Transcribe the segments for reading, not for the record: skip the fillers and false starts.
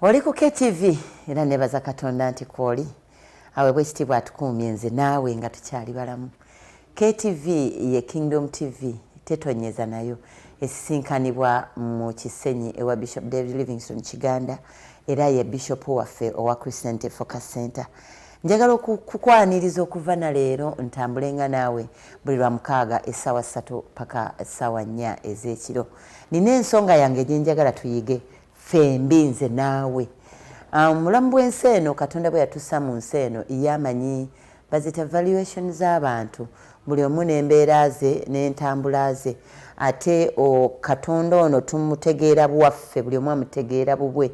Oli ku KTV era nebaza Katonda nti kwoli aweebwa ekitiibwa atukuumye nze naawe nga tukyali balamu. KTV ye Kingdom TV tetonyeza nayo esisinkanibwa mu Kisenyi ewa Bishop David Livingstone Kiganda era ye Bishop waffe owa Christianity Focus Center. Njagala okukwaniriza okuva na leero ntambulenga naawe buli lwa mukaaga essaawa ssatu paka essaawa nnya ez'ekiro. Nina ensonga yange gye njagala tuyige ffembi nze naawe. Mulamu um, bw'ensi eno Katonda bwe yatussa mu nsi eno ye amanyi bazita valuation z'abantu buli omu n'embeera ze n'entambula ze ate o, Katonda ono tumutegeera bwaffe buli omu amutegeera bubwe.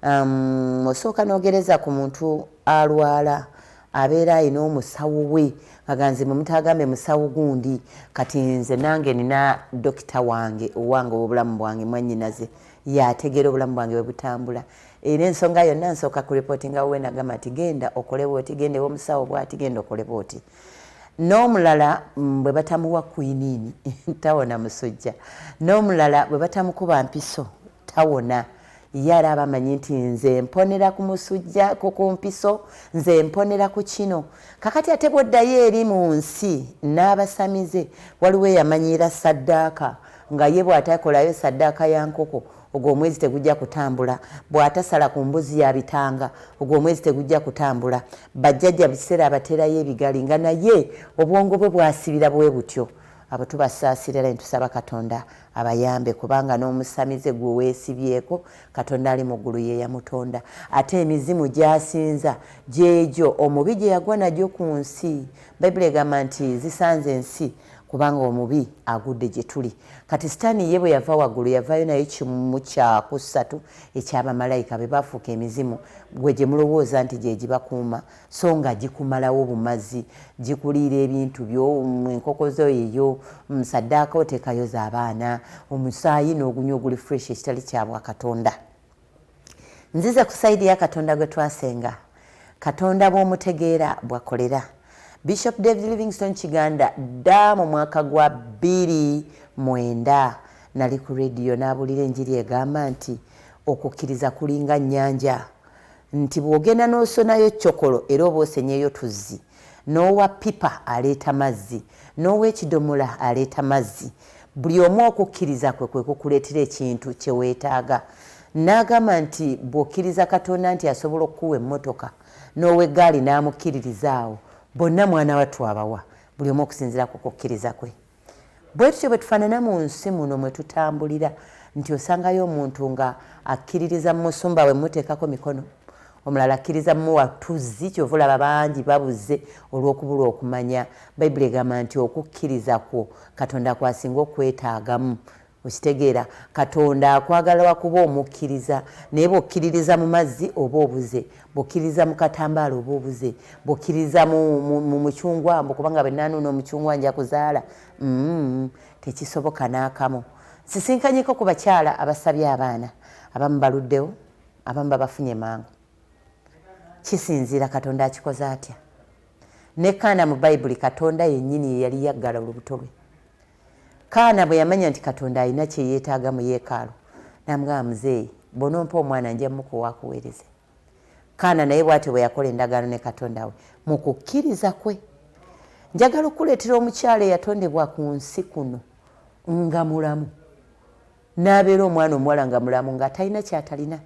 Um, osooka n'ogereza ku muntu alwala abeera alina omusawo we nga nze mwe mutagambe musawo gundi kati nze nange nina dokita wange owange ow'obulamu bwange mwannyinaze yategeera obulamu bwange bwe butambula era ensonga yonna nsooka ku reportinga wuwe nagamba nti genda okole bwoti genda ew'omusawo bwati genda okole bwoti n'omulala bwe batamuwa kwiniini tawona musujja n'omulala bwe batamukuba mpiso tawona ye era aba amanyi nti nze mponera ku musujja ku mpiso nze mponera ku kino kakati ate bwoddayo eri mu nsi n'abasamize waliwo eyamanyiira saddaaka nga ye bw'atakolayo saddaaka ya nkoko ogwo omwezi tegujja kutambula bw'atasala ku mbuzi ya bitanga ogwo omwezi tegujja kutambula bajjajja biseera abateerayo ebigali nga naye obwongo bwe bwasibira bwe butyo abo tubasaasira era netusaba Katonda abayambe kubanga n'omusamize gwe weesibyeko Katonda ali mu ggulu ye yamutonda ate emizimu gy'asinza gyegyo omubi gye yagwa nagyo ku nsi Bayibuli egamba nti zisanze ensi kubanga omubi agudde gye tuli kati sitaani ye bwe yava waggulu yavaayo naye kimu kyakusatu ekyabamalayika be bafuuka emizimu gwe gye mulowooza nti gye gibakuuma so nga gikumalawo bumazi gikuliira ebintu byo enkoko zo eyo saddaaka oteekayo z'abaana omusaayi n'ogunywa oguli fresh ekitali kyabwa Katonda. Nzize ku sayidi ya Katonda gwe twasenga. Katonda bw'omutegeera bwakolera. Bishop David Livingstone Kiganda dda mu mwaka gwa bbiri mwenda nali ku rediyo n'abuulira enjiri egamba nti okukkiriza kulinga nnyanja nti bw'ogenda n'osonayo cokolo era oba osenyeeyo tuzzi, n'owa ppipa aleeta mazzi, n'ow'ekidomola aleeta mazzi. Buli omu okukkiriza kwe kwe kukuleetera ekintu kye weetaaga. N'agamba nti bw'okkiriza Katonda nti asobola okukuwa emmotoka, n'ow'eggaali n'amukkiririza awo, bonna mwana wattu abawa, buli omu okusinziira ku kukkiriza kwe. Bwe tutyo bwe tufaanana mu nsi muno mwe tutambulira nti osangayo omuntu nga akkiririza mu musumba we muteekako mikono, omulala akkiriza mumuwa tuzzi kyova olaba bangi babuze olw'okubulwa okumanya. Bayibuli egamba nti okukkiriza kwo Katonda kw'asinga okwetaagamu. Okitegeera? Katonda akwagala lwakuba omukkiriza, naye bw'okkiririza mu mazzi oba obuze, bw'okkiririza mu katambaala oba obuze, bw'okkiririza mu, mu, mu mucungwa mbu kubanga bwe naanuuna omucungwa nja kuzaala, mm, tekisoboka n'akamu. Nsisinkanyeko ku bakyala abasabye abaana, abamu baluddewo, abamu babafunye mangu. Kisinziira Katonda akikoze atya. Ne Kaana mu Bayibuli Katonda yennyini ye yali yaggala olubuto lwe. Kaana bwe yamanya nti Katonda alina kye yeetaaga mu yeekaalu, n'amugamba, Muzeeyi, bw'onompa omwana nja mukuwa akuweereze. Kaana naye bw'atyo bwe yakola endagaano ne Katonda we mu kukkiriza kwe. Njagala okukuleetera omukyala eyatondebwa ku nsi kuno nga mulamu, n'abeera omwana omuwala nga mulamu, nga talina ky'atalina,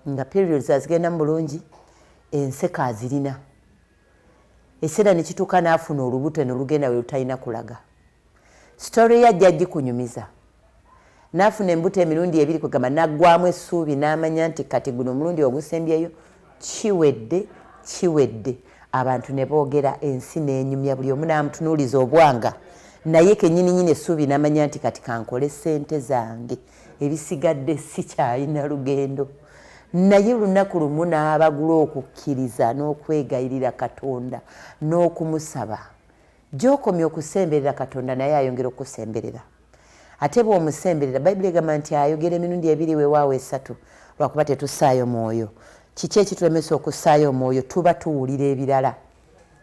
nga periods azigendamu bulungi, enseko azirina. Ekiseera ne kituuka n'afuna olubuto eno lugenda we lutalina kulaga. Story ye ajja gikunyumiza. N'afuna embuto emirundi ebiri kwegamba n'aggwamu essuubi n'amanya nti kati guno omulundi ogusembyeyo kiwedde kiwedde. Abantu ne boogera ensi n'enyumya buli omu n'amutunuuliza obwanga naye kennyininyini essuubi n'amanya nti kati kankole ssente zange ebisigadde sikyalina lugendo. Naye lunaku lumu n'abagula okukkiriza n'okwegayirira Katonda n'okumusaba. Gy'okomya okusemberera Katonda naye ayongera okukusemberera. Ate bw'omusemberera, Bayibuli egamba nti ayogera emirundi ebiri weewaawo esatu, lwakuba tetussaayo mwoyo. Kiki ekitulemesa okussaayo omwoyo? Tuba tuwulira ebirala.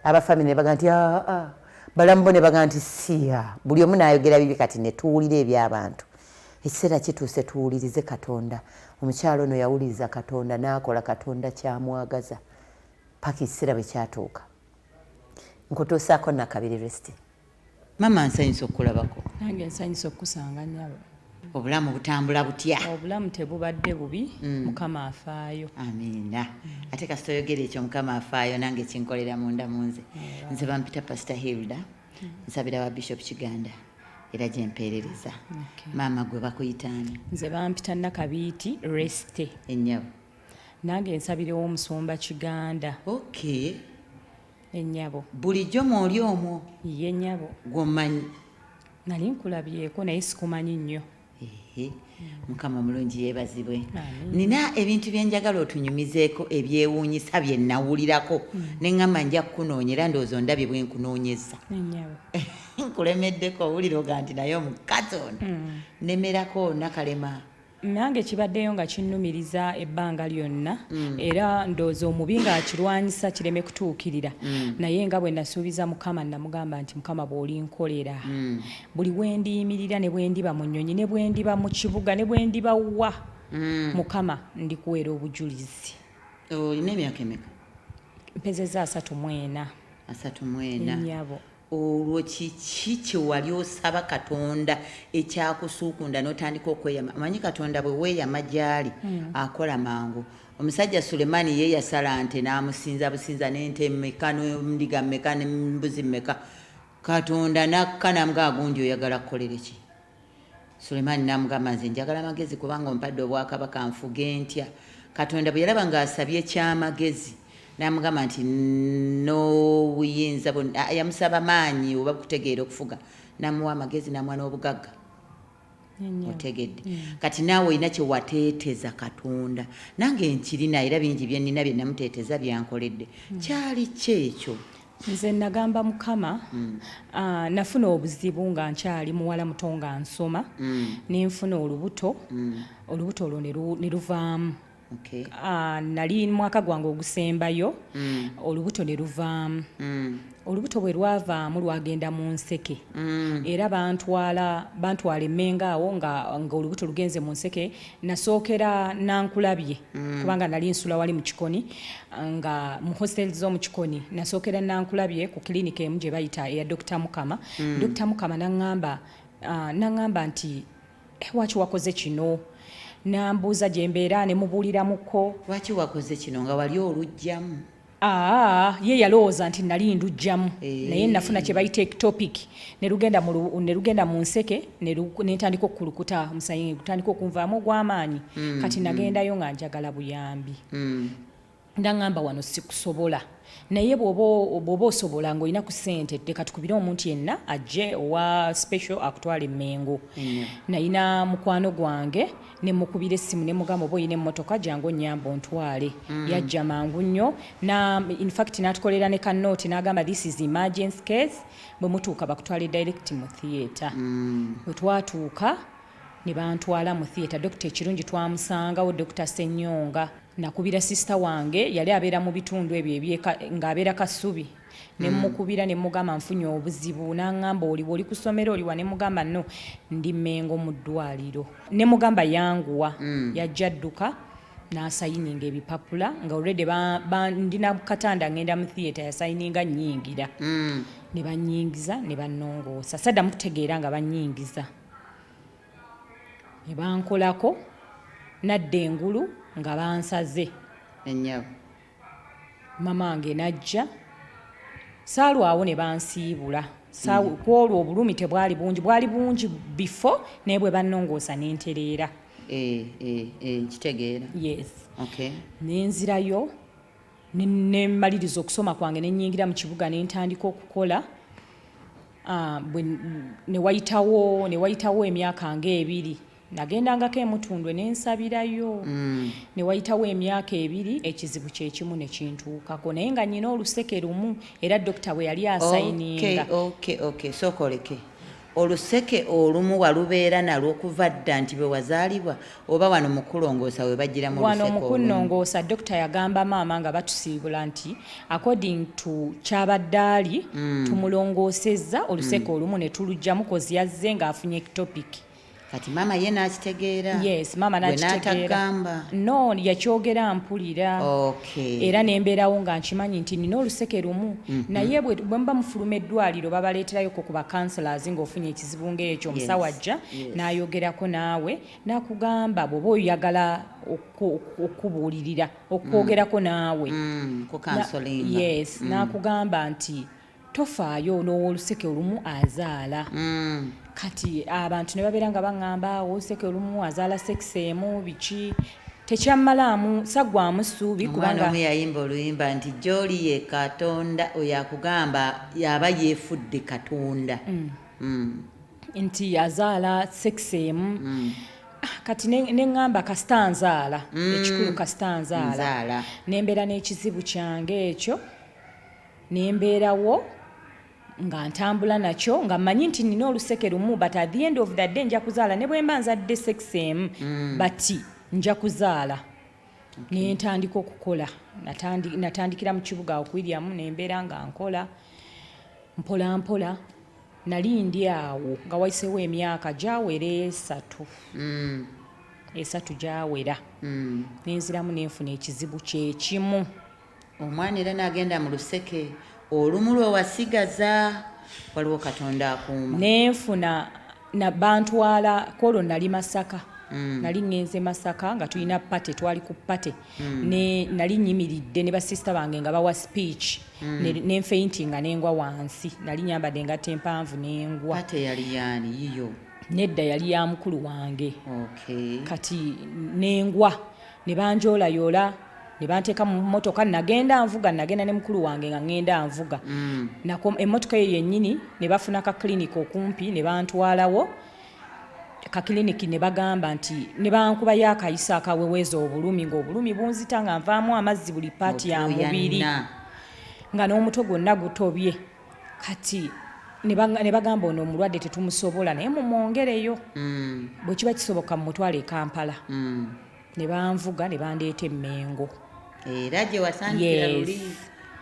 Aba famire ne bagamba nti aa, balamu bo ne bagamba nti siya, buli omu n'ayogera bibi kati ne tuwulira eby'abantu. Ekiseera kituuse tuwulirize Katonda. Omukyala ono yawuliriza Katonda n'akola Katonda ky'amwagaza paka ekiseera bwe kyatuuka. Nkutuusaako Nakabiri Resty. Mama nsanyuse okukulabako. Nange nsanyuse okukusanga nyabo. Obulamu butambula butya? Obulamu tebubadde bubi, Mukama afaayo. Amiina. Ate kasita oyogera ekyo Mukama afaayo nange kinkolera munda mu nze. Nze bampita Pastor Hilda, nsabira wa Bishop Kiganda era gye mpeerereza. Maama gwe bakuyita ani? Nze bampita Nakabiiti Resty. Ennyabo. Nange nsabira ew'omusumba Kiganda. Okay. Ennyabo. Bulijjo mwoli omwo? Ye nnyabo. Gw'omanyi? Nali nkulabyeko naye sikumanyi nnyo. Ehe. Mukama omulungi yeebazibwe. Nina ebintu bye njagala otunyumizeeko ebyewuunyisa bye nnawulirako ne ŋŋamba nja kukunoonya era ndowooza ondabye bwe nkunoonyezza. Ennyabo. Nkulemeddeko owulira oga nti naye omukazi ono nnemerako Nakalema. Nange kibaddeyo nga kinnumiriza ebbanga lyonna era ndowooza omubi ng'akirwanyisa kireme kutuukirira naye nga bwe nasuubiza Mukama namugamba nti Mukama bw'olinkolera buli we ndiyimirira ne bwe ndiba mu nnyonyi ne bwe ndiba mu kibuga ne bwe ndiba wa Mukama ndikuweera obujulizi. Olina emyaka emeka? Mpezezza 34. 34. Nnyabo. Olwo kiki kye wali osaba Katonda ekyakusuukunda n'otandika okweyama? Omanyi Katonda bwe weeyama gy'ali akola mangu. Omusajja Sulemaani ye yasala nte n'amusinza businza n'ente mmeka n'endiga mmeka n'embuzi mmeka. Katonda n'akka n'amugamba gundi oyagala kukolere ki? Sulemaani n'amugamba, Nze njagala magezi kubanga ompadde obwakabaka, nfuge ntya? Katonda bwe yalaba ng'asabye ky'amagezi, n'amugamba nti, N'obuyinza bwonna, yamusaba maanyi oba kutegeera okufuga, n'amuwa amagezi n'amuwa n'obugagga. Otegedde? Kati naawe olina kye wateeteza Katonda. Nange nkirina era bingi bye nnina bye namuteeteza by'ankoledde. Kyali ki ekyo? Nze nagamba Mukama, nafuna obuzibu nga nkyali muwala muto nga nsoma, ne nfuna olubuto, olubuto olwo ne luvaamu. Nali mwaka gwange ogusembayo, olubuto ne luvaamu. Olubuto bwe lwavaamu lwagenda mu nseke era bantwala Emmengo awo nga olubuto lugenze mu nseke. Nasookera Nankulabye kubanga nali nsula wali mu Kikoni nga mu hostel z'omu Kikoni. Nasookera Nankulabye ku clinic emu gye bayita eya Dr. Mukama. Dr. Mukama n'aŋŋamba nti, "Lwaki wakoze kino?" N'ambuuza gye mbeera ne mubuuliramuko. Lwaki wakoze kino nga wali oluggyamu? Aa, ye yalowooza nti nali ndugyamu naye nafuna kye bayita ectopic ne lugenda mu nseke ne ntandika okukulukuta omusaayi gutandika okunvaamu ogw'amaanyi. Kati nagendayo nga njagala buyambi. N'aŋŋamba wano sikusobola naye bw'oba osobola ng'olina ku ssente leka tukubire omuntu yenna ajje owa special akutwale Mmengo. Nalina mukwano gwange ne mukubira essimu ne mugamba oba olina emmotoka jangu onnyambe ontwale. Yajja mangu nnyo na in fact n'atukolera ne ka note n'agamba this is emergency case bwe mutuuka bakutwale direct mu theatre. Bwe twatuuka ne bantwala mu theatre, dokita ekirungi twamusangawo, Dr. Ssenyonga. Nakubira sister wange yali abeera mu bitundu ebyo ng'abeera Kasubi ne mmukubira ne mmugamba nfunye obuzibu n'aŋŋamba oliwa oli ku ssomero oliwa ne mmugamba no ndi Mmengo mu ddwaliro ne mugamba yanguwa. Yajja adduka n'asayininga ebipapula nga already ndina katanda ngenda mu theatre yasayininga nnyingira ne bannyingiza ne bannongoosa saddamu kutegeera nga bannyingiza ne bankolako nadda engulu nga bansaze. Ennyabo. Mama wange n'ajja saalwawo ne bansiibula. Ku olwo obulumi tebwali bungi, bwali bungi before naye bwe bannongoosa ne ntereera. Nkitegeera. Yes. Okay. Ne nzirayo ne mmaliriza okusoma kwange ne nnyingira mu kibuga ne ntandika okukola. Ne wayitawo emyaka ng'ebiri nagendangako e Mutundwe ne nsabirayo. Ne wayitawo emyaka 2 ekizibu kye kimu ne kintuukako naye nga nnyina oluseke lumu era dokita bwe yali asayininga. Okay, sooka oleke. Oluseke olumu walubeera nalwo okuva dda nti bwe wazaalibwa oba wano mu kulongoosa we baggyiramu Wano oluseke mu olumu? kunnongoosa dokita yagamba maama nga batusiibula nti according to kyabadde ali tumulongoosezza oluseke olumu ne tuluggyamu 'cause yazze ng'afunye ectopic. Kati maama ye n'akitegeera? Yes, maama Gwe n'akitegeera. N'atagamba? No, yakyogera mpulira. Era nembeerawo nga nkimanyi nti nina oluseke lumu. Naye bwe muba mufuluma eddwaliro, babaleeterayoko ku ba counselors ng'ofunye ekizibu ng'ekyo. Omusawo ajja n'ayogerako naawe, n'akugamba bw'oba oyagala okubuulirira, okwogerako naawe. Ku counseling. Yes, n'akugamba nti tofaayo, n'owoluseke olumu azaala. Kati abantu ne babeera nga baŋŋamba owoluseke olumu azaala sex emu, biki, tekyammalaamu, saggwamu ssuubi. Omwana Kubanga omu yayimba oluyimba nti gy'oli ye Katonda, oyo akugamba yaba yeefudde Katonda. Nti azaala sex emu. Ah, kati ne ŋŋamba kasita nzaala, ekikulu kasita nzaala. Nzaala. Nembeera n'ekizibu kyange ekyo, nembeerawo nga ntambula nakyo, nga mmanyi nti nina oluseke lumu, but at the end of the day nja kuzaala, ne bwe mba nzadde sex emu, but nja kuzaala. Nentandika okukola. Natandikira mu kibuga awo ku William, nembeera nga nkola mpola mpola. Nali ndi awo nga wayiseewo emyaka gyawera 3, 3 gyawera, nenziramu nenfuna ekizibu kyekimu. Omwana era n'agenda mu luseke olumu lwe wasigaza. Waliwo Katonda akuuma. Nenfuna na bantwala kwolwo nali Masaka. Nali ŋŋenze Masaka nga tulina party, twali ku party. Ne nali nyimiridde ne basisita bange nga bawa speech, nenfaintinga, nengwa wansi. Nali nyambadde engatto empanvu, nengwa. Party yali yaani, yiyo? Nedda, yali ya mukulu wange. Kati nengwa, ne banjoolayoola, ne banteeka mu mmotoka. Nagenda nvuga, nagenda ne mukulu wange nga ŋŋenda nvuga. Emmotoka eyo yennyini ne bafuna ka clinic okumpi, ne bantwalawo ka clinic, ne bagamba nti ne bankubayo akayiso akaweweeza obulumi, ng'obulumi bunzita, nga nvaamu amazzi buli part ya mubiri, Otuuyanna. nga n'omutwe gwonna gutobye. Kati ne bagamba ono omulwadde tetumusobola, naye mumwongereyo, bwe kiba kisoboka mumutwale e Kampala. Ne banvuga ne bandeeta Emmengo. Era gye watandikira Yes. luli?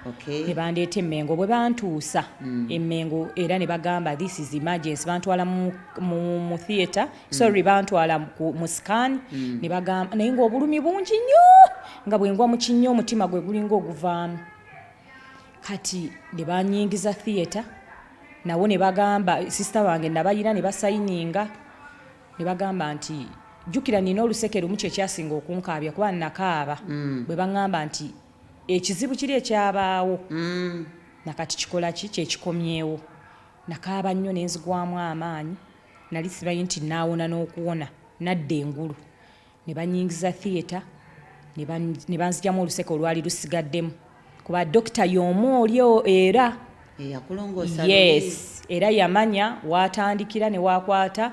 Okay. Ne bandeeta Emmengo. Bwe bantuusa Emmengo era ne bagamba this is emergency. Bantwala mu theatre, sorry, bantwala mu scan, ne bagamba, naye ng'obulumi bungi nnyo, nga bwe ngwa mu kinnya omutima gwe gulinga oguvaamu. Kati ne banyingiza theatre, nawo ne bagamba, sister wange nabayina, ne basayininga, ne bagamba nti jjukira nina oluseke lumu. Kyekyasinga okunkaabya, kuba nakaaba bwe baŋŋamba nti ekizibu kiri ekyabaawo nakati kikola ki, kyekikomyewo. Nakaaba nnyo, nenzigwamu amaanyi. Nali simanyi nti naawona n'okuwona. Nadda engulu, ne banyingiza theatre, ne banzigyamu oluseke olwali lusigaddemu, kuba dokita y'omu oli era. Eyakulongoosa luli. Yes, era yamanya waatandikira ne wakwata.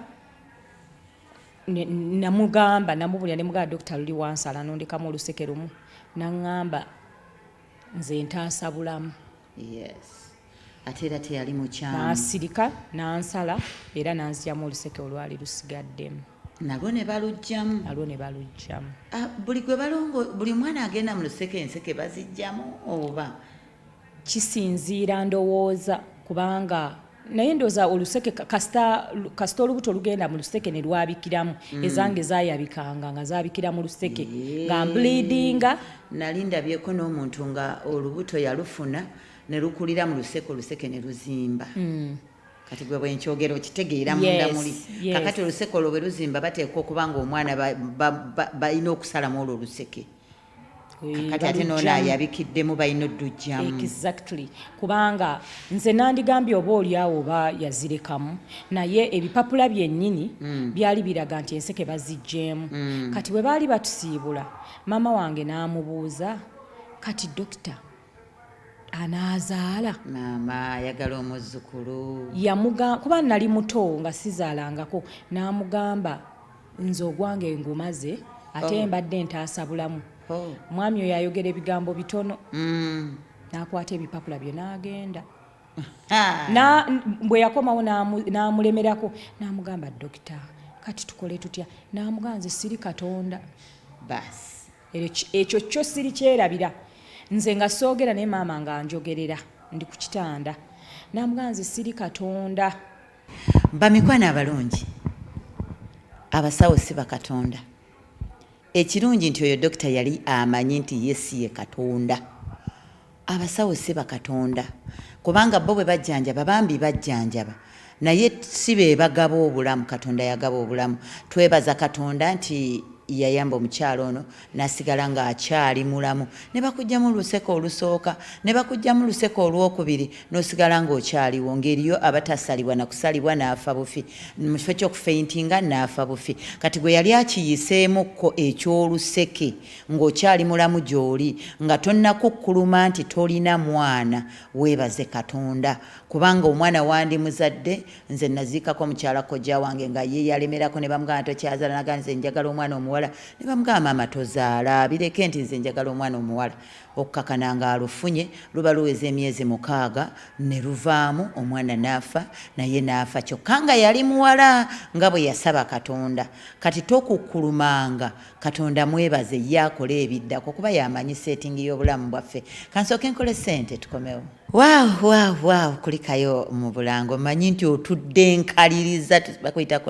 Namugamba, namubulira, nemugamba, "Dokita, luli wansala nondekamu oluseke lumu." Naŋŋamba nze ntaasa bulamu. Yes, ate era teyali mukyamu. N'asirika, n'ansala era n'anzigyamu oluseke olwali lusigaddemu. Nalwo ne baluggyamu? Nalwo ne baluggyamu. Ah, buli gwe balongo, buli mwana agenda mu luseke enseke bazigyamu oba? Kisinziira ndowooza, kubanga naye ndowooza oluseke kasita olubuto lugenda mu luseke ne lwabikiramu. Ezange zaayabikanga nga zaabikira mu luseke nga mbleedinga. Nali ndabyeko n'omuntu nga olubuto yalufuna ne lukulira mu luseke, oluseke ne luzimba. Kati gwe bwenkyogera okitegeera munda muli. Kakati oluseke olwo bwe luzimba, bateekwa okuba nga omwana balina okusalamu olwo oluseke. Kakati ate noono Baluggyamu. Ayabikiddemu balina oddujjamu. Exactly, kubanga nze nandigambye oba oli awo oba yazirekamu, naye ebipapula byennyini byali biraga nti enseke baziggyemu. Kati bwe baali batusiibula, maama wange n'amubuuza, "Kati dokita, anaazaala?" Maama ayagala omuzzukulu. Yamuga kuba nali muto nga sizaalangako, n'amugamba nze ogwange ngumaze, ate mbadde ntaasa bulamu. Omwami oyo ayogera ebigambo bitono, n'akwata ebipapula bye n'agenda. Ah. Bwe yakomawo n'amulemerako, n'amugamba, "Dokita, kati tukole tutya?" N'amugamba, "Nze siri Katonda." Basi. Ekyo kyo siri kyerabira. Nze nga soogera, naye maama nga njogerera ndi ku kitanda, n'amugamba, "Nze siri Katonda." Bamikwano abalungi. Abasawo si bakatonda. Ekirungi nti oyo dokita yali amanyi nti ye si ye Katonda. Abasawo si bakatonda kubanga bo bwe bajjanjaba bambi bajjanjaba naye si be bagaba obulamu, Katonda yagaba obulamu. Twebaza Katonda nti yayamba omukyala ono n'asigala ng'akyali mulamu. Ne bakuggyamu oluseke olusooka, ne bakuggyamu luseke olwokubiri n'osigala ng'okyaliwo, ng'eriyo abatasalibwa na kusalibwa n'afa bufi, mu kifo ky'okufeintinga n'afa bufi. Kati gwe yali akiyiseemukko eky'oluseke ng'okyali mulamu gy'oli, nga tonnakukkuluma nti tolina mwana, weebaze Katonda kubanga omwana wandimuzadde. Nze naziikako mukyala kojja wange nga ye yalemerako ne bamugamba tokyazala, nagamba nze njagala omwana omuwala, ne bamugamba maama tozaala bireke nti nze njagala omwana omuwala. Okukakana nga alufunye luba luweza emyezi 6 ne luvaamu omwana n'afa naye n'afa kyokka nga yali muwala nga bwe yasaba Katonda. Kati tokukkulumanga, Katonda mwebaze ye akola ebiddako kuba y'amanyi setting y'obulamu bwaffe. Kansooke nkole ssente tukomewo. Wow, wow, wow, kulikayo mu bulango. Manyi nti otudde nkaliriza, bakuyita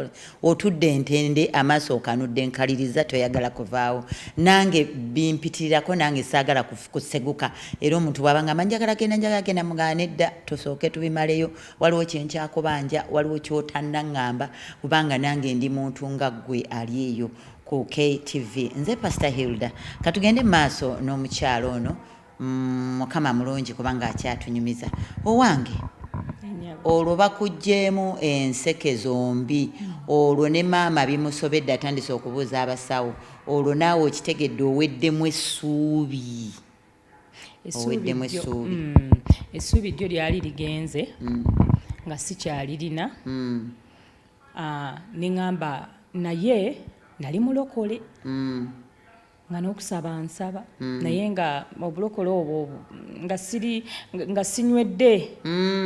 otudde entende, amaaso okanudde nkaliriza, toyagala kuvaawo. Nange bimpitirirako, nange saagala kuseguka. Era omuntu bw'aba ngamba njagala genda, njagala genda, mugamba nedda, tusooke tubimaleyo. Waliwo kye nkyakubanja, waliwo ky'otannaŋŋamba, kubanga nange ndi muntu nga ggwe ali eyo ku KTV. Nze Pastor Hilda. Katugende mu maaso n'omukyala ono. Mukama mulungi kubanga akyatunyumiza. Owange, olwo bakuggyeemu enseke zombi, olwo ne maama bimusobedde atandise okubuuza abasawo, olwo naawe okitegedde oweddemu essuubi. Oweddemu essuubi. Essuubi ddyo lyali ligenze nga sikyalirina. Ne ŋŋamba naye nali mulokole. Nga n'okusaba nsaba naye nga obulokole obwo nga siri nga sinywedde,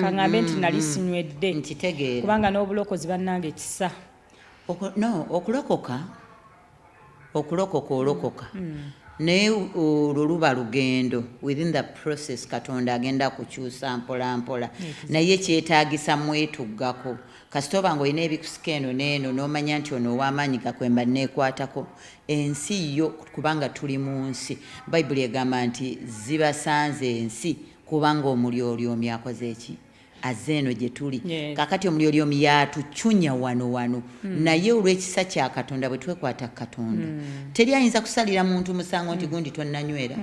kaŋŋambe nti nali sinywedde. Nkitegeera. Kubanga n'obulokozi bannange kisa. No, okulokoka, okulokoka olokoka. Naye olwo luba lugendo, within the process Katonda agenda kukyusa mpola mpola. Naye kyetaagisa mwetuggako. Kasita oba ng'olina ebikusika eno n'eno n'omanya nti ono ow'amaanyi gakwemba neekwatako ensi yo, kubanga tuli mu nsi. Bayibuli egamba nti zibasanze ensi kubanga omulyolyomi akoze ki? Azze eno gye tuli. Kaakati omulyolyomi y'atucunya wano wano. Naye olw'ekisa kya Katonda bwe twekwata Katonda. Teri ayinza kusalira muntu musango nti gundi tonnanywera.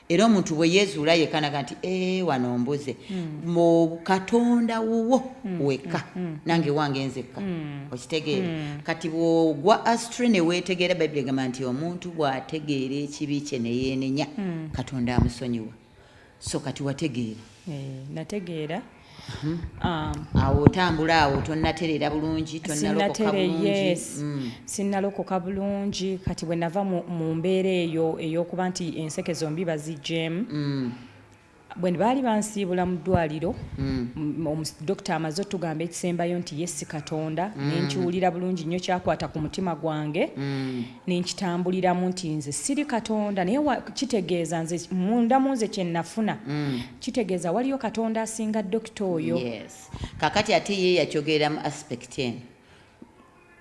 Era omuntu bwe yeezuula yekka naga nti wano mbuze. Mu Katonda wuwo wekka, nange wange nzekka. Okitegeera? Kati bw'ogwa astray ne weetegeera, Bayibuli egamba nti omuntu bw'ategeera ekibi kye ne yeenenya, Katonda amusonyiwa. So kati wategeera? Nategeera. Awo otambula awo tonnatereera bulungi, tonnalokoka bulungi. Yes. Sinnalokoka bulungi. Kati bwe nava mu mbeera eyo ey'okuba nti enseke zombi baziggyeemu, bwe baali bansiibula mu ddwaliro, dokita amaze otugamba ekisembayo nti ye si Katonda, ne nkiwulira bulungi nnyo, kyakwata ku mutima gwange, ne nkitambuliramu nti nze siri Katonda, naye kitegeeza nze munda mu nze kye nafuna, kitegeeza waliyo Katonda asinga dokita oyo. Yes. Kakati ate ye yakyogerera mu aspect eno.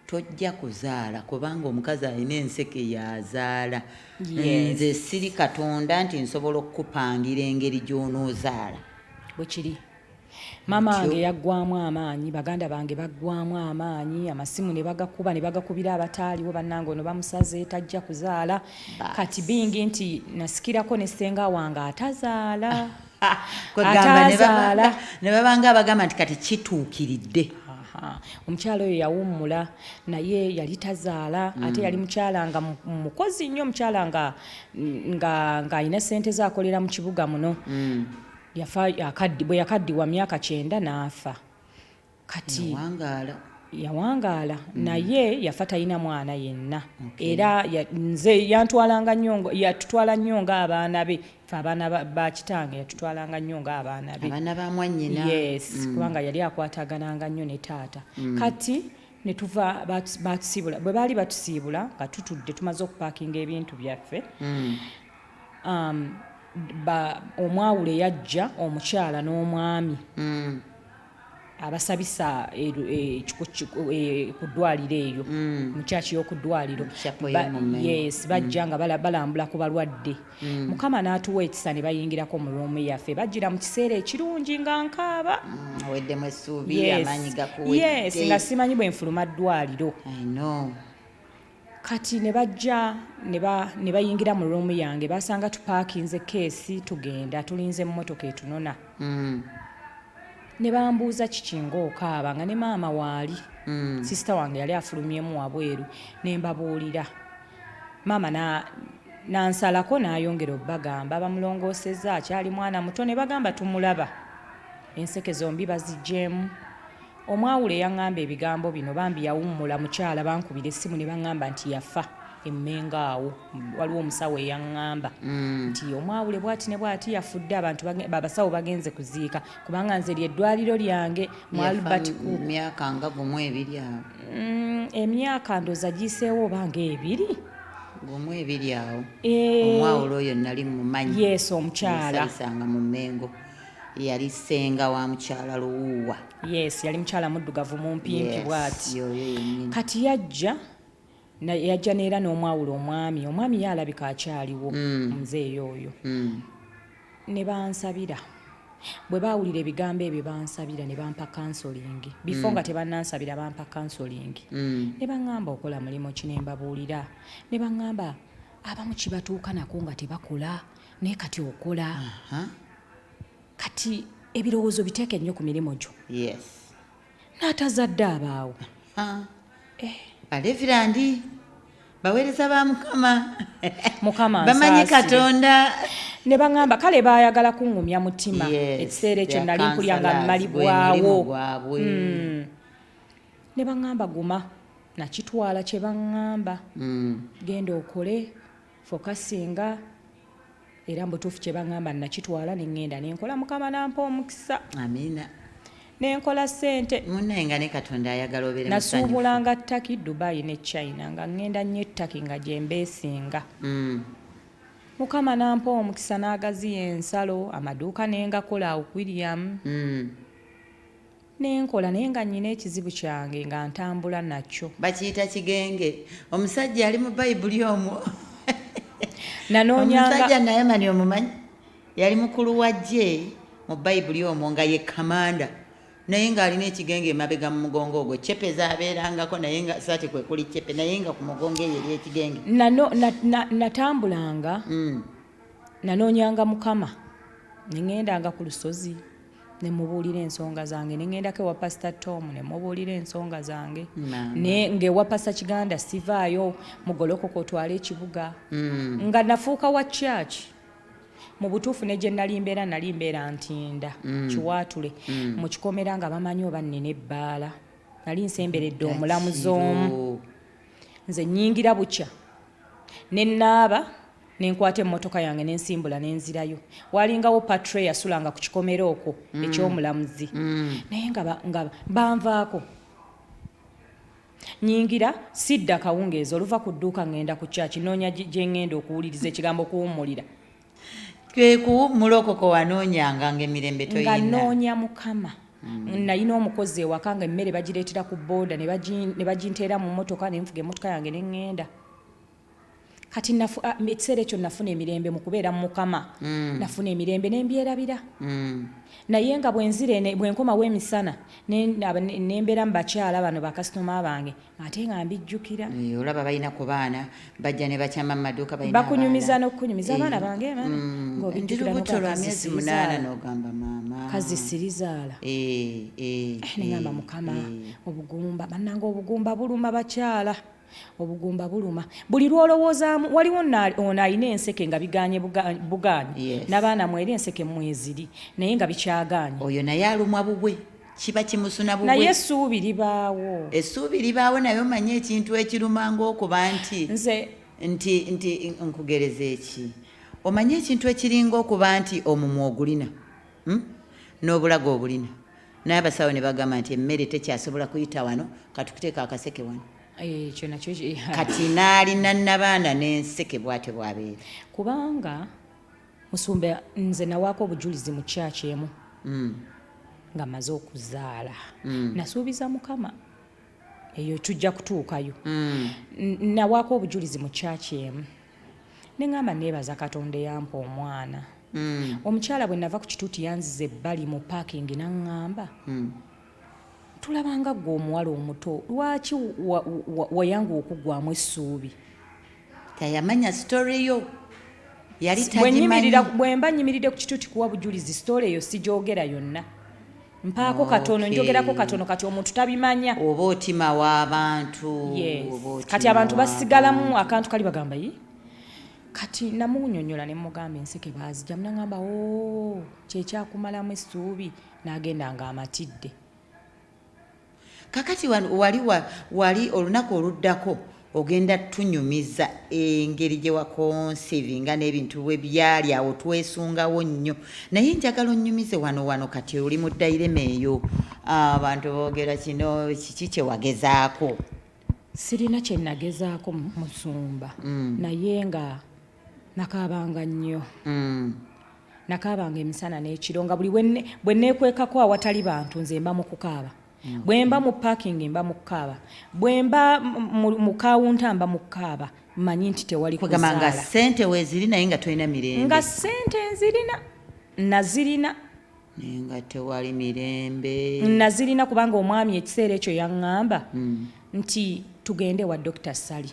Tojja kuzaala kubanga omukazi alina enseke yazaala. Nze siri Katonda nti nsobola okukupangira engeri gy'onoozaala. Bwe kiri. Maama wange yaggwamu amaanyi, baganda bange baggwamu amaanyi, amasimu ne bagakuba ne bagakubira abataaliwo, bannange ono bamusaze tajja kuzaala. Kati bingi nti nasikirako ne ssenga wange atazaala. Atazaala. Ne babanga abagamba nti kati kituukiridde. Omukyala oyo yawummula naye yali tazaala, ate yali mukyala nga mukozi nnyo, omukyala ng'alina ssente ze akolera mu kibuga muno. Yafa bwe yakaddiwa myaka 90 n'afa. Kati yawangaala. Yawangaala naye yafa talina mwana yenna. Era nze yantwalanga nnyo, yatutwala nnyo ng'abaana be. Ffe abaana ba kitange yatutwalanga nnyo ng'abaana be. Abaana ba mwannyina. Yes, kubanga yali akwatagananga nnyo ne taata. Kati ne tuva batusiibula, bwe baali batusiibula nga tutudde tumaze okupaakinga ebintu byaffe. Omwawule yajja, omukyala n'omwami. Abasabisa ku ddwaliro eyo, mu kyaki y'oku ddwaliro. Chapel y'omu Mmengo. Yes, bajja nga balambula ku balwadde. Mukama n'atuwa ekisa ne bayingirako mu room yaffe. Bajjira mu kiseera ekirungi nga nkaaba. Oweddemu essuubi, amaanyi gakuwedde. Yes, nga simanyi bwe nfuluma ddwaliro. I know. Kati ne bajja ne bayingira mu room yange, basanga tupaakinze case, tugenda tulinze emmotoka etunona. Ne bambuuza, "Kiki ng'okaaba?" Nga ne maama waali. Sister wange yali afulumyemu wabweru. Ne mbabuulira. Maama n'ansalako n'ayongera obbagamba, "Bamulongoosezza, akyali mwana muto." Ne bagamba, "Tumulaba, enseke zombi baziggyemu." Omwawule yaŋŋamba ebigambo bino, bambi yawummula mukyala. Bankubira essimu ne baŋŋamba nti yafa emmengo awo. Waliwo omusawo eyaŋŋamba nti omwawule bwati ne bwati yafudde, abantu abasawo bagenze kuziika, kubanga nze lyeddwaliro lyange mu Yafa Albert Cook. Myaka nga gumu ebiri awo. Emyaka ndooza giyiseewo oba nga 2. Gumu ebiri awo. Eh, Omwawulo oyo nali mumanyi. Yes, omukyala. Yasabisanga mu Mmengo, yali ssenga wa mukyala Luwuuwa. Yes, yali mukyala muddugavu mumpimpi bw'ati. Yoyo yennyini. Kati yajja yajja neera n'omwawulo omwami. Omwami ye alabika akyaliwo, muzeeyi oyo. Ne bansabira. Bwe baawulira ebigambo ebyo, bansabira ne bampa counselling. Before nga tebannansabira, bampa counselling. Ne baŋŋamba, "Okola mulimu ki?" Ne mbabuulira. Ne baŋŋamba, "Abamu kibatuuka nako nga tebakola, naye kati okola. Kati ebirowoozo biteeke nnyo ku mirimu gyo." N'atazadde abaawo. Eh. Balevirandi baweereza ba Mukama. Mukama bamanyi ansaasire. Katonda. Ne baŋŋamba, kale baayagala kuŋŋumya mutima. Ekiseera ekyo Their nali mpulya nga counselors, gwe mulimu mmalibwawo. gwabwe. Ne baŋŋamba, "Guma." Nakitwala kye baŋŋamba. "Genda okole, focusinga." Era mbutuufu kye baŋŋamba nakitwala, ne ŋŋenda ne nkola, Mukama nampa omukisa. Amiina. Ne nkola ssente. Munnaye, nga ne Katonda ayagala obeere musanyufu. Nasuubulanga Turkey, Dubai ne China, nga ŋŋenda nnyo e Turkey nga gye mbeesinga. Mukama nampa omukisa n'agaziya ensalo, amaduuka ne ngakola awo ku William. Nenkola, naye nga nnyina ekizibu kyange nga ntambula nakyo. Bakiyita kigenge. Omusajja ali mu Bayibuli omwo. Nanoonyanga. Omusajja Nayamani omumanyi, yali mukulu wa ggye mu Bayibuli omwo, nga ye kamanda, naye ng'alina ekigenge emabega mu mugongo ogwo. Cepe zaabeerangako, naye nga saati kwe kuli cepe, naye nga ku mugongo eyo eri ekigenge. Natambulanga. Nanoonyanga Mukama, ne ŋŋendanga ku lusozi ne mubuulira ensonga zange, ne ŋŋendako ewa Pasita Tom ne mubuulira ensonga zange. Maama. Ne ng'ewa Pasita Kiganda sivaayo, mugolokoko otwale ekibuga. Nga nafuuka wa church mu butuufu. Ne gye nali mbeera, nali mbeera Ntinda, Kiwaatule, mu kikomera, nga bamanyi oba nnina ebbaala. Nali nsemberedde omulamuzi omu. Kiro. Nze nnyingira bukya ne naaba, nenkwata emmotoka yange nensimbula nenzirayo. Walingawo patre yasulanga ku kikomera okwo ekyomulamuzi, naye nga banvaako. Nyingira sidda kawungeezi, oluva ku dduuka ŋŋenda ku kyaki, noonya gye ŋŋenda okuwuliriza ekigambo, okuwummulira. Kwe kuwummula okwo kwe wanoonyanga ng'emirembe Nga toyina. noonya Mukama. Nalina omukozi ewaka, nga emmere bagireetera ku booda ne baginteera mu mmotoka, ne nfuga emmotoka yange ne ŋŋenda. Kati ekiseera ekyo nafuna emirembe mu kubeera mu Mukama. Nafuna emirembe ne mbyerabira. Naye nga bwenzira bwe nkomawo emisana ne mbeera mu bakyala bano bakasitoma bange, ate nga mbijjukira. Eh, olaba balina ku baana bajja ne bakyama mu maduuka, balina Bakunyumiza abaana. n'okukunyumiza, Eh, abaana bange, abaana, ng'obijjukira. Ndi lubuto N'ogamba, lwa myezi "Kazi 8." sirizaala. N'ogamba maama. Kazi sirizaala. Eh, eh, Neŋamba, Mukama, obugumba bannange, obugumba buluma bakyala, obugumba buluma. Buli lwolowoozaamu waliwo ono alina enseke nga biganye bugaanyi. N'abaana mweri enseke mweziri, naye nga bikyagaanye. Oyo naye alumwa bubwe, kiba kimusuna Naye bubwe. Essuubi libaawo. Essuubi libaawo, naye omanye ekintu ekiruma ng'okuba nti Nze nti nkugereza eki, omanye ekintu ekiringa okuba nti omumwa ogulina, N'obulago obulina, naye abasawo ne bagamba nti emmere tekyasobola kuyita wano, katukuteeka akaseke wano. Ekyo nakyo Kati n'alina nabaana n'enseke, bw'atyo bw'abeera. Kubanga musumba, nze nawaako obujulizi mu kyaki emu. Nga maze okuzaala, nasuubiza Mukama, eyo tujja kutuukayo. Nawaako obujulizi mu kyaki emu, neŋŋamba neebaza Katonda eyampa omwana. Omukyala bwe nava ku kituuti, yanziza ebbali mu parking, naŋŋamba, "Tulabanga ggwe omuwala omuto, lwaki wayanguwa okuggwamu essuubi?" Tayamanya story yo, yali Bwe tagimanyi. Bwe mba nyimiridde ku kituuti kuwa bujulizi, story eyo sigyogera yonna, mpaako katono. Njogerako katono. Kati omuntu tabimanya. Oba otima w'abantu. Yes. Oba otima Kati abantu basigalamu w'abantu. Akantu kali bagamba, "Yi." Kati namunyonyola ne mugamba enseke baazijjamu, nagamba, "O, kyekyakumalamu essuubi?" N'agenda nga amatidde. Kakati wali wali olunaku oluddako ogenda tunyumiza engeri gye waconceivinga n'ebintu bwe byali awo, twesungawo nnyo. Naye njagala onnyumize wano wano, kati oli mu dilemma eyo, abantu boogera kino, kiki kye wagezaako? Sirina kye nagezaako, musumba, naye nga nakaabanga nnyo. Nakaabanga emisana n'ekiro, nga buli bwe neekwekako awatali bantu, nze mba mu kukaaba. Bwe mba mu parking, mba mu kukaaba. Bwe mba mu kawunta, mba mu kukaaba. Mmanyi nti tewali Kwegamba nga kuzaala. ssente weeziri, naye nga tolina mirembe. Nga ssente nzirina, nazirina. Naye nga tewali mirembe. Nazirina, kubanga omwami ekiseera ekyo yaŋŋamba nti tugende wa Dr Sali.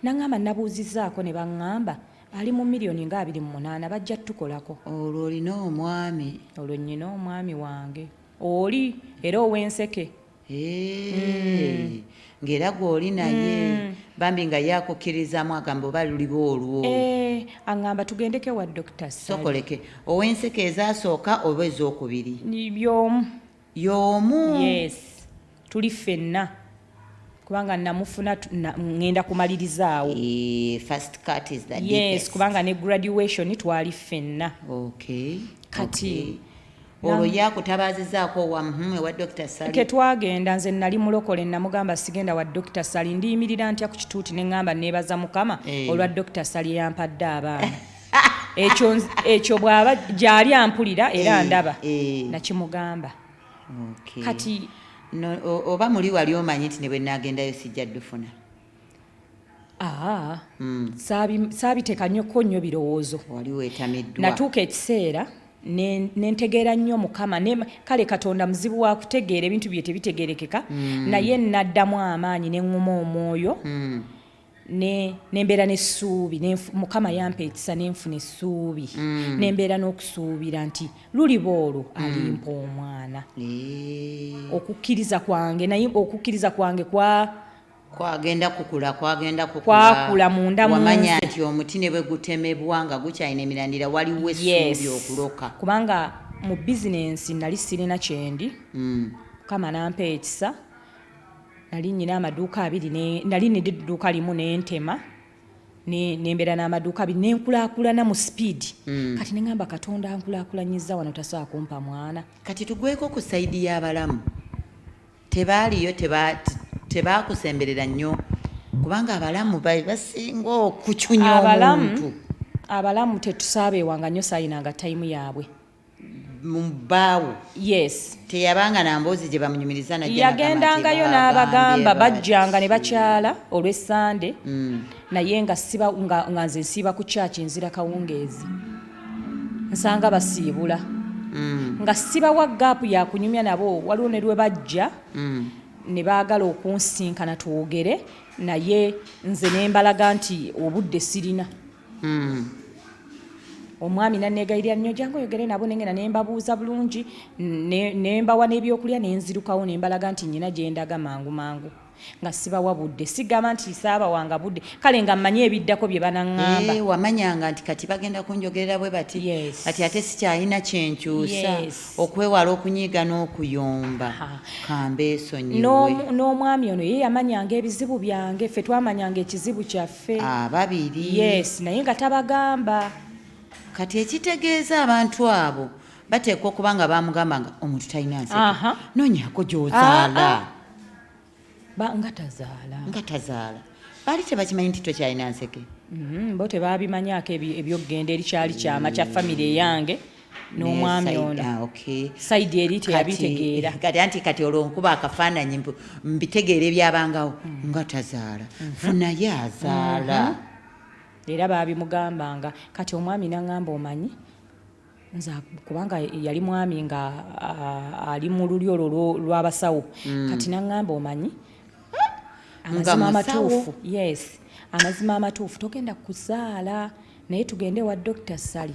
Naŋŋamba nabuuzizzaako ne baŋŋamba ali mu miliyoni nga 28, bajja tukolako. Olwo olina omwami? Olwo nnyina omwami wange oli era ow'enseke. Eh, ng'era gw'oli naye, bambi nga ye akukkirizaamu, agamba oba luliba olwo. Eh, aŋŋamba tugendeko ewa Dr Sali. Sokoleke, ow'enseke ezasooka oba ez'okubiri? By'omu. Y'omu? Yes, tuli ffenna, kubanga namufuna ŋŋenda kumalirizaawo. Eh, first cut is the Yes. deepest. Kubanga ne graduation twali ffenna. Kati Olwo yakutabazizaako owa ewa Dr Sali? Tetwagenda. Nze nali mulokole, namugamba sigenda wa Dr Sali. Ndiyimirira ntya ku kituuti ne ŋŋamba neebaza Mukama olwa Dr Sali eyampadde abaana? Ekyo ekyo bw'aba gyali ampulira era ndaba, nakimugamba. Kati No, oba muli wali omanyi nti ne bwe naagendayo sijja ddufuna? Aa, saabiteeka nnyoko nnyo birowoozo. Wali weetamiddwa. Natuuka ekiseera ne ntegeera nnyo Mukama. Kale Katonda muzibu wa kutegeera, ebintu bye tebitegeerekeka, naye naddamu amaanyi ne ŋŋuma omwoyo, nembeera n'essuubi. Mukama yampa ekisa nenfuna essuubi, nembeera n'okusuubira nti luliba olwo alimpa omwana. Okukkiriza kwange, naye okukkiriza kwange kwa Kwagenda kukula, kwagenda kukula. Kwakula munda mu Wamanya nze. nti omuti ne bwe gutemebwa nga gukyalina emirandira, waliwo essuubi okuloka. Kubanga mu bizinensi nali sirina kyendi. Mukama nampa ekisa, nali nyina amaduuka abiri, nali nina edduuka limu nentema, nembeera n'amaduuka abiri, nenkulaakulana mu speed. Kati neŋŋamba, Katonda nkulaakulanyiza wano, tasobola kumpa mwana? Kati tugweko ku side y'abalamu. Tebaaliyo, tebaakusemberera nnyo, kubanga abalamu basinga okucunya Abalamu, omuntu. abalamu tetusaabeewanga nnyo, saayinanga time yaabwe. Mu bbaawo? Yes. Teyabanga na mboozi gye bamunyumiriza najja n'agamba nti Yagendangayo bagambye n'abagamba, bati. Bajjanga ne bakyala olw'essande, naye nga siba nga nze nsiiba ku kyaki, nzira kawungeezi, nsanga basiibula, nga sibawa gap yakunyumya nabo. Waliwo ne lwe bajja ne baagala okunsinkana twogere, naye nze ne mbalaga nti obudde sirina. Omwami nanneegayirira nnyo, "Jangu oyogere nabo." Nengenda ne mbabuuza bulungi, ne mbawa n'ebyokulya, ne nzirukawo, ne mbalaga nti nyina gye ndaga mangu mangu, nga sibawa budde. Sigamba nti saabawanga budde, kale nga mmanyi ebiddako bye banaŋŋamba. Eh, wamanyanga nti kati bagenda kunjogerera bwe bati. Kati ate sikyalina kyenkyusa okwewala okunyiiga n'okuyomba. Kambeesonyiwe. N'omwami ono ye yamanyanga ebizibu byange, ffe twamanyanga ekizibu kyaffe. Ababiri. Yes, naye nga tabagamba. Kati ekitegeeza abantu abo bateekwa okuba nga bamugamba nga omuntu talina nseke, noonyako gy'ozaala. Ah, ah. Nga tazaala. Nga tazaala. Baali tebakimanyi nti tokyalina nseke? Bo tebabimanyaako. Ebyokugenda eri kyali kyama kya famire eyange. N'omwami ono. Ah, okay. Side eri teyabitegeera. Kati anti kati olwo nkuba akafaananyi mbitegeera ebyabangawo nga tazaala. Funaye azaala. Era baabimugambanga. Kati omwami n'aŋŋamba, omanyi nze, kubanga yali mwami nga ali mu lulyo olwo lw'abasawo. Kati n'aŋŋamba, omanyi amazima amatuufu, yes, amazima amatuufu, togenda kuzaala, naye tugende wa Dr. Sali.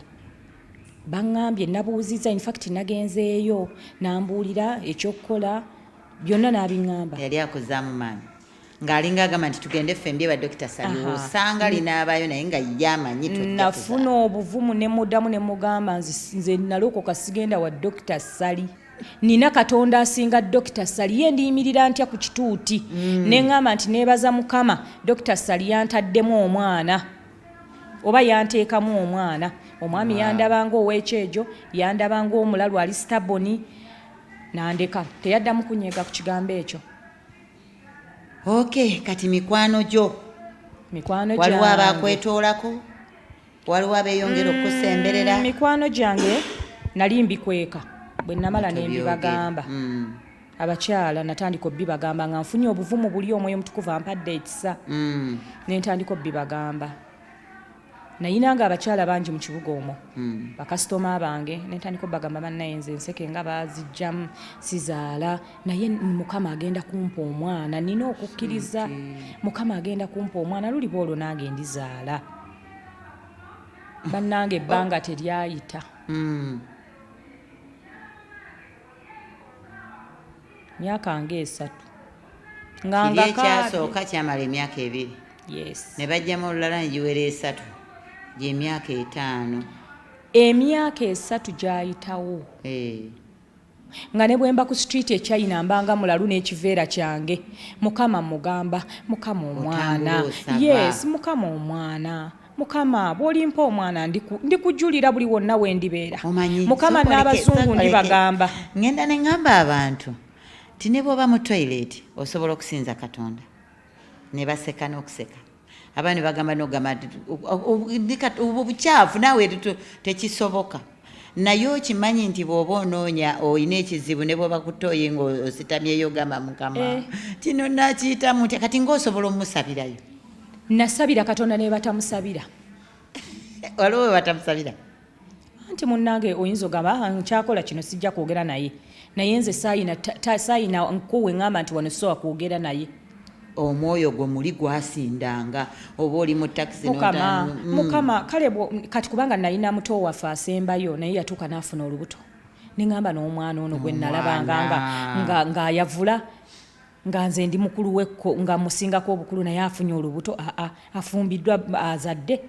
Baŋŋambye, nabuuzizza, infact nagenzeeyo, nambuulira ekyokukola byonna n'abiŋŋamba. Yali akuzaamu maanyi ng'alinga agamba nti tugende ffembi ba Dokita Sali, osanga linaabaayo, naye nga ye amanyi. Nafuna obuvumu ne muddamu ne mugamba, nze nalokoka, sigenda wa Dokita Sali, nina Katonda asinga Dokita Sali. Ye ndiyimirira ntya ku kituuti ne ŋŋamba nti neebaza Mukama, Dokita Sali yantaddemu omwana oba yanteekamu omwana? Omwami yandabanga ow'ekyejo, yandabanga omulalu ali stubborn, nandeka, teyaddamu kunyeega ku kigambo ekyo. Ok, kati mikwano gyo? Mikwano Waliwo abakwetoolako? Waliwo abeeyongera okukusemberera? Mikwano gyange nali mbikweka, bwe namala nembibagamba. Abakyala natandika obbibagamba nga nfunye obuvumu buli, Omwoyo Omutukuvu ampadde ekisa, nentandika obbibagamba. Nayinanga abakyala bangi mu kibuga omwo, bakasitoma bange, nentandika obbagamba, bannaye nze enseke nga bazijjamu, sizaala, naye Mukama agenda kumpa omwana, nina okukkiriza, Mukama agenda kumpa omwana, luliba olwo nange ndizaala. Bannange, ebbanga teryayita myaka nga 3 nga Kiri ekyasooka kyamala emyaka 2. Yes. Ne bajjamu olulala ne giwera 3, gyemyaka 5. Emyaka 3 gyayitawo nga ne bwemba ku street e China mbanga mulalu n'ekiveera kyange. Mukama, mugamba, Mukama, omwana. Otambula osaba. Yes, Mukama, omwana, Mukama, bw'olimpa omwana ndikujulira buli wonna we ndibeera. Omanyi, Mukama, n'abazungu sookoleke. ndibagamba. Ŋŋenda ne ŋŋamba abantu nti ne bw'oba mu toilet osobola okusinza Katonda, ne baseka n'okuseka. Abaana ne bagamba n'okugamba nti obwo bukyafu, naawe tekisoboka. Naye okimanyi nti bw'oba onoonya olina ekizibu, ne bw'oba ku toilet ng'ositamyeyo ogamba, Mukama, kino nakiyitamu ntya? Kati ng'osobola omusabirayo. Nasabira Katonda ne batamusabira. Waliwo we batamusabira? Anti munnange, oyinza ogamba, "Ah, nkyakola kino, sijja kwogera naye," naye nze saayina saayina nkuwe ŋŋamba nti wano sisobola kwogera naye. Omwoyo gwo muli gwasindanga oba oli mu takisi? Mukama, Mukama, kale kati kubanga nalina muto waffe asembayo, naye yatuuka n'afuna olubuto, neŋŋamba n'omwana ono gwe nalabanga ng'ayavula nga nze ndi mukulu wekko, nga musingako obukulu, naye afunye olubuto, aa, afumbiddwa, azadde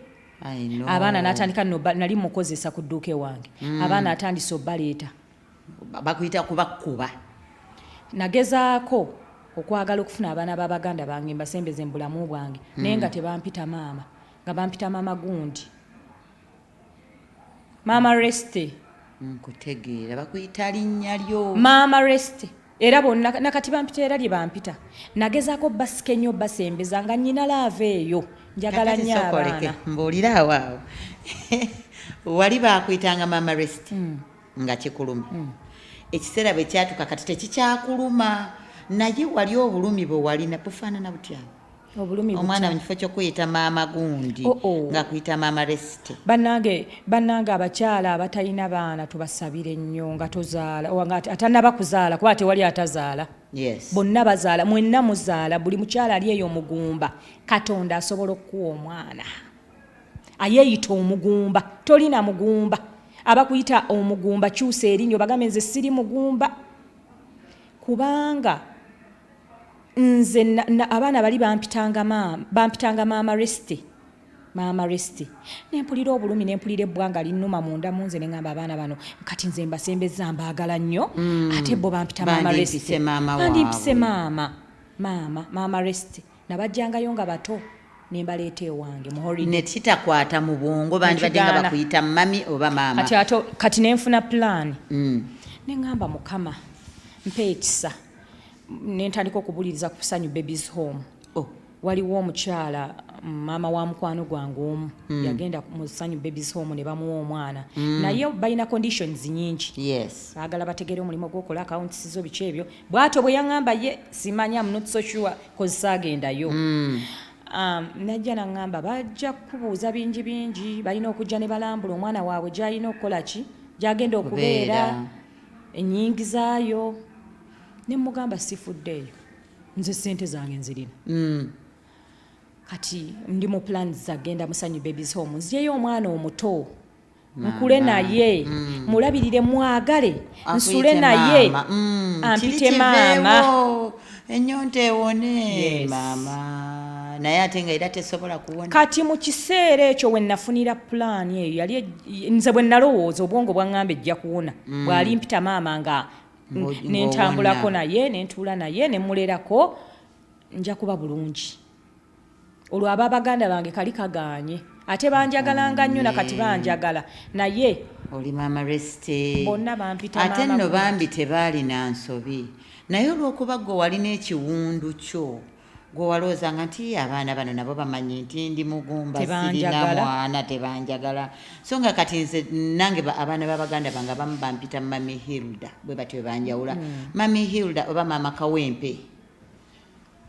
I know. Abaana n'atandika nno nali mukozesa ku dduuka ewange, abaana atandise obbaleeta. Bakuyita kubakuba. Nagezaako okwagala okufuna abaana b'abaganda bange mbasembeze mu bulamu bwange, naye nga tebampita maama, nga bampita maama gundi, maama Reste. Nkutegeera, bakuyita linnya lyo. Maama Reste, era bonna nakati bampita era lye bampita. Nagezaako basika ennyo, basembeza nga nnyina love eyo, njagala Kakati nnyo sookoleke, abaana. Mbuulire, awo awo wali bakuyitanga maama Rest nga kikuluma. Ekiseera bwe kyatuka, kati tekikyakuluma, naye wali obulumi bwe walina bufaanana butya? Obulumi butya? Omwana mu kifo ky'okuyita maama gundi, Oh, oh. nga kuyita maama Resite. Bannange, bannange, abakyala abatalina baana tubasabire nnyo. Nga tozaala oba nga atannaba kuzaala, kuba tewali atazaala. Bonna bazaala, mwenna muzaala. Buli mukyala ali eyo omugumba, Katonda asobola okukuwa omwana. Ayeeyita omugumba, tolina mugumba. Abakuyita omugumba, kyusa erinnya obagambe, nze siri mugumba, kubanga nze abaana bali bampitanga maama, bampitanga maama Resite, maama Resite, nempulira obulumi, nempulira ebbwanga linnuma munda mu nze, neŋŋamba abaana bano kati nze mbasembeza, mbaagala nnyo, ate bo bampita maama Bandimpise Resite. Maama Bandimpise waabwe. Maama, maama, maama Resite. Nabajjangayo nga bato ne mbaleeta ewange mu holiday. Ne kitakwata mu bwongo, bandibadde nga Nekigaana. bakuyita mummy oba maama. Kati ate kati nenfuna plan, neŋŋamba, Mukama, mpa ekisa, nentandika okubuliriza ku Sanyu Babies Home. Oh. Waliwo omukyala Maama wa mukwano gwange omu yagenda mu Sanyu Babies Home ne bamuwa omwana, naye balina conditions nyingi. Baagala bategere omulimu gwokola, accounts zo, biki ebyo. Bw'atyo bwe yaŋŋamba ye, simanya, I'm not so sure 'cause saagendayo. Najja naŋŋamba bajja kukubuuza bingi bingi, balina okujja ne balambula omwana waabwe gy'alina okukola ki, gy'agenda okubeera, Kubeera. ennyingizaayo. Ne mugamba sifuddeeyo, nze sente zange nzirina. Kati ndi mu plans zagenda mu Sanyu Babies Home, nziyeyo omwana omuto nkule naye, mulabirire, mwagale, nsule Akuyite naye, maama. Ampite Kiri maama. kiveewo, ennyonta ewone. Maama, naye ate nga era tesobola kuwona. Kati mu kiseera ekyo we nafunira pulaani eyo, yali nze bwe nalowooza, obwongo bwaŋŋamba ejja kuwona bw'ali mpita maama nga nentambulako ng'owona. Naye nentuula naye nemulerako, nja kuba bulungi. Olwo ab'abaganda bange kali kagaanye, ate banjagalanga nnyo, nakati banjagala, naye Oli maama Resty. Bonna bampita Ate maama nno Bulungi. Bambi tebaalina nsobi, naye olw'okuba gwe walina ekiwundu kyo, gwe walowoozanga nti abaana bano nabo bamanyi nti ndi mugumba, sirina Tebanjagala. mwana, tebanjagala. So nga kati nze nange abaana b'abaganda bange abamu bampita Mami Hilda, bwe batyo banjawula, Mami Hilda oba Maama Kawempe,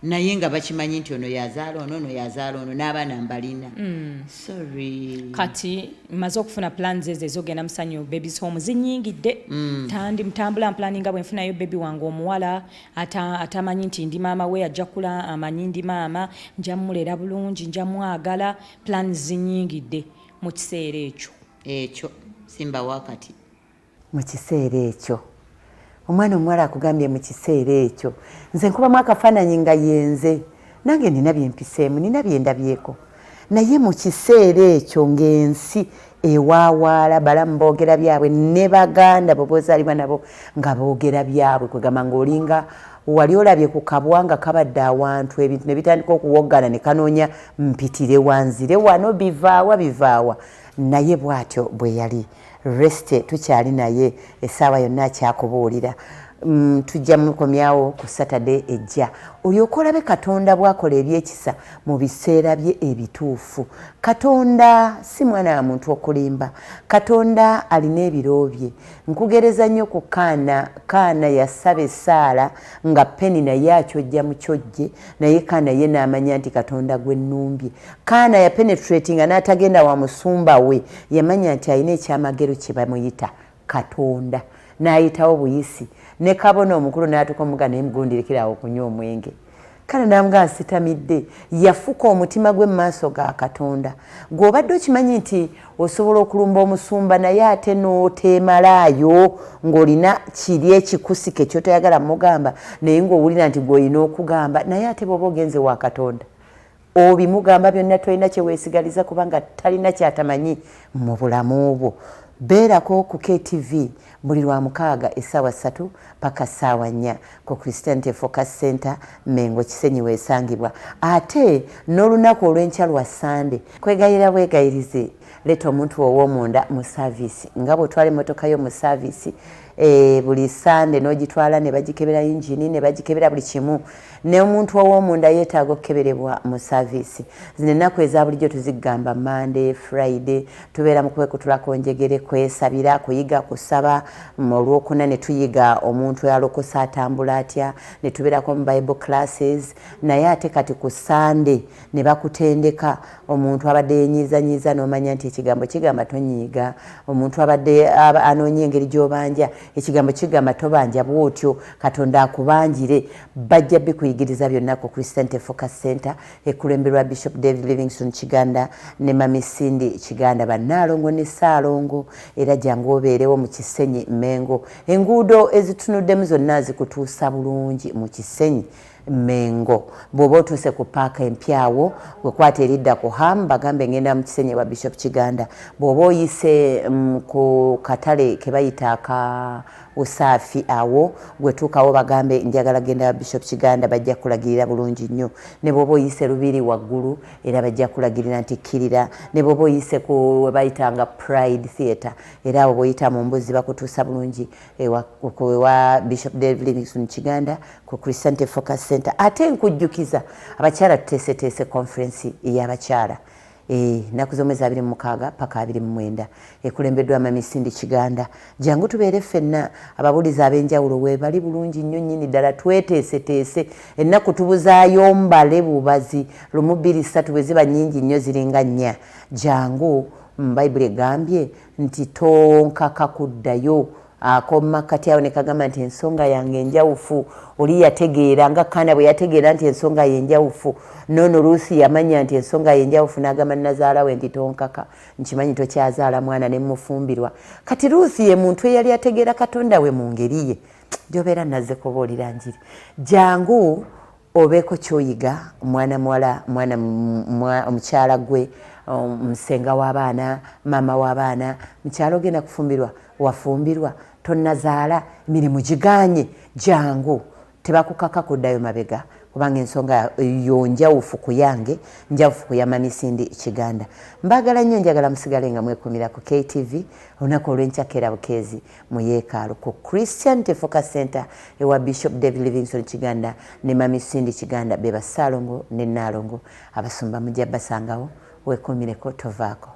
naye nga bakimanyi nti ono yazaala ono, ono yazaala ono, n'abaana mbalina. Sorry. Kati mmaze okufuna plans ezo ezogenda mu Sanyu Babies Home, zinyingidde. Tandi ntambula mplaninga bwe nfunayo baby wange omuwala atamanyi nti ndi maama we, ajja kula amanyi ndi maama, nja mulera bulungi, nja mwagala. Plans zinyingidde mu kiseera ekyo. Ekyo simba wakati. Mu kiseera ekyo omwana omuwala akugambye mu kiseera ekyo, nze nkubamu akafaananyi nga yenze nange nina byempiseemu, nina byendabyeko, naye mu kiseera ekyo ng'ensi ewaawaala, balamu boogera byabwe ne baganda bo bozaalibwa nabo nga boogera byabwe, kwegamba ng'olinga wali olabye ku kabwa nga kabadde awantu, ebintu ne bitandika okuwoggana ne kanoonya mpitire wanzire wano, bivaawa bivaawa. Naye bw'atyo bwe yali Resty, tukyali naye essaawa yonna akyakubuulira. Tujja mukomyawo ku Saturday ejja olyoke olabe Katonda bw'akola ebyekisa mu biseera bye ebituufu. Katonda si mwana wa muntu okulimba. Katonda alina ebiro bye. Nkugereza nnyo ku Kaana. Kaana yasaba essaala nga Peni naye akyojja mu kyojje, naye Kaana ye n'amanya nti Katonda gwe nnumbye. Kaana yapenetratinga n'atagenda wa musumba we, yamanya nti alina ekyamagero kye bamuyita Katonda, n'ayitawo buyisi ne kabona omukulu n'atuuka omuga naye mugundirekerawo okunywa omwenge. Kale n'amuga nsitamidde. Yafuka omutima gwe mu maaso ga Katonda. Gw'obadde okimanyi nti osobola okulumba omusumba naye ate n'oteemalaayo ng'olina kiri ekikusike ky'otoyagala mugamba, naye ng'owulira nti gw'olina okugamba, naye ate bw'oba ogenze wa Katonda obimugamba byonna, tolina kye weesigaliza, kubanga talina kyatamanyi mu bulamu bwo. Beerako ku KTV buli lwa mukaaga essaawa 3 paka ssaawa 4 ku Christianity Focus Center, Mengo, Kisenyi weesangibwa. Ate n'olunaku olw'enkya lwa Sande, kwegayirira bwegayirizi, leeta omuntu ow'omunda mu service nga bw'otwala emmotoka yo mu service buli Sande n'ogitwala ne bagikebera yingini ne bagikebera buli kimu, n'omuntu ow'omunda yeetaaga okukeberebwa mu service. Zino ennaku eza bulijjo tuzigamba Monday, Friday, tubeera mu kwekutulako njegere, kwesabira, kuyiga kusaba. Olwokuna ne tuyiga omuntu alokosa atambula atya, ne tubeerako mu Bible classes, naye ate kati ku Sande ne bakutendeka omuntu abadde yenyiizanyiiza n'omanya nti ekigambo kigamba tonyiiga, omuntu abadde anoonya engeri gy'obanja, ekigambo kigamba tobanja bw'otyo, Katonda akubanjire. Bajja bikuyigiriza byonna ku Christianity Focus Center ekulemberwa Bishop David Livingston Kiganda ne Mami Cindy Kiganda, bannaalongo ne Ssaalongo. Era jangu obeerewo mu Kisenyi, Mengo. Enguudo ezitunuddemu zonna zikutuusa bulungi mu Kisenyi, Mengo. Bw'oba otuuse ku paaka empyawo, wekwata eridda ku Ham, bagambe ngenda mu Kisenyi wa Bishop Kiganda. Bw'oba oyise ku katale ke bayita aka Usaafi awo gwe tuukawo bagambe njagala genda wa Bishop Kiganda, bajja kulagirira bulungi nnyo. Ne bw'oba oyise Lubiri waggulu era bajja kulagirira nti kkirira. Ne bw'oba oyise ku we bayitanga Pride Theatre, era awo bw'oyita mu mbuzi bakutuusa bulungi ewa ewa Bishop David Livingstone Kiganda ku Christianity Focus Center. Ate nkujjukiza abakyala, tuteeseteese conference ey'abakyala ennaku z'omwezi 26 paka 29, ekulembeddwa Mami Cindy Kiganda. Jangu tubeere ffenna, ababuulizi ab'enjawulo weebali bulungi nnyo nnyini ddala. Tweteeseteese, ennaku tubuzaayo mbale bubazi, 1, 2, 3, bwe ziba nnyingi nnyo ziringa 4. Jangu. Bayibuli egambye nti tonkaka kuddayo. Akoma kati awo ne kagamba nti ensonga yange enjawufu. Oli yategeera nga Kaana bwe yategeera nti ensonga ye enjawufu. Noono Ruusi yamanya nti ensonga ye enjawufu, n'agamba nazaala we nti tonkaka, nkimanyi tokyazaala mwana ne mufumbirwa. Kati Ruusi ye muntu eyali ategeera Katonda we mu ngeri ye gyobeera. Nazze kubuulira njiri. Jangu obeeko kyoyiga, mwana muwala, mwana omukyala, gwe musenga w'abaana, maama w'abaana, mukyala ogenda kufumbirwa, wafumbirwa, tonnazaala, emirimu giganye, jangu. Tebakukaka kuddayo mabega, kubanga ensonga yo njawufu ku yange, njawufu ku ya Mami Cindy Kiganda. Mbagala nnyo, njagala musigale nga mwekumira ku KTV. Olunaku olw'enkyakera bukeezi mu yeekaalu ku Christian Focus Center ewa Bishop David Livingstone Kiganda ne Mami Cindy Kiganda, be Basaalongo ne Naalongo abasumba, mujja basangawo. Weekuumireko, tovaako.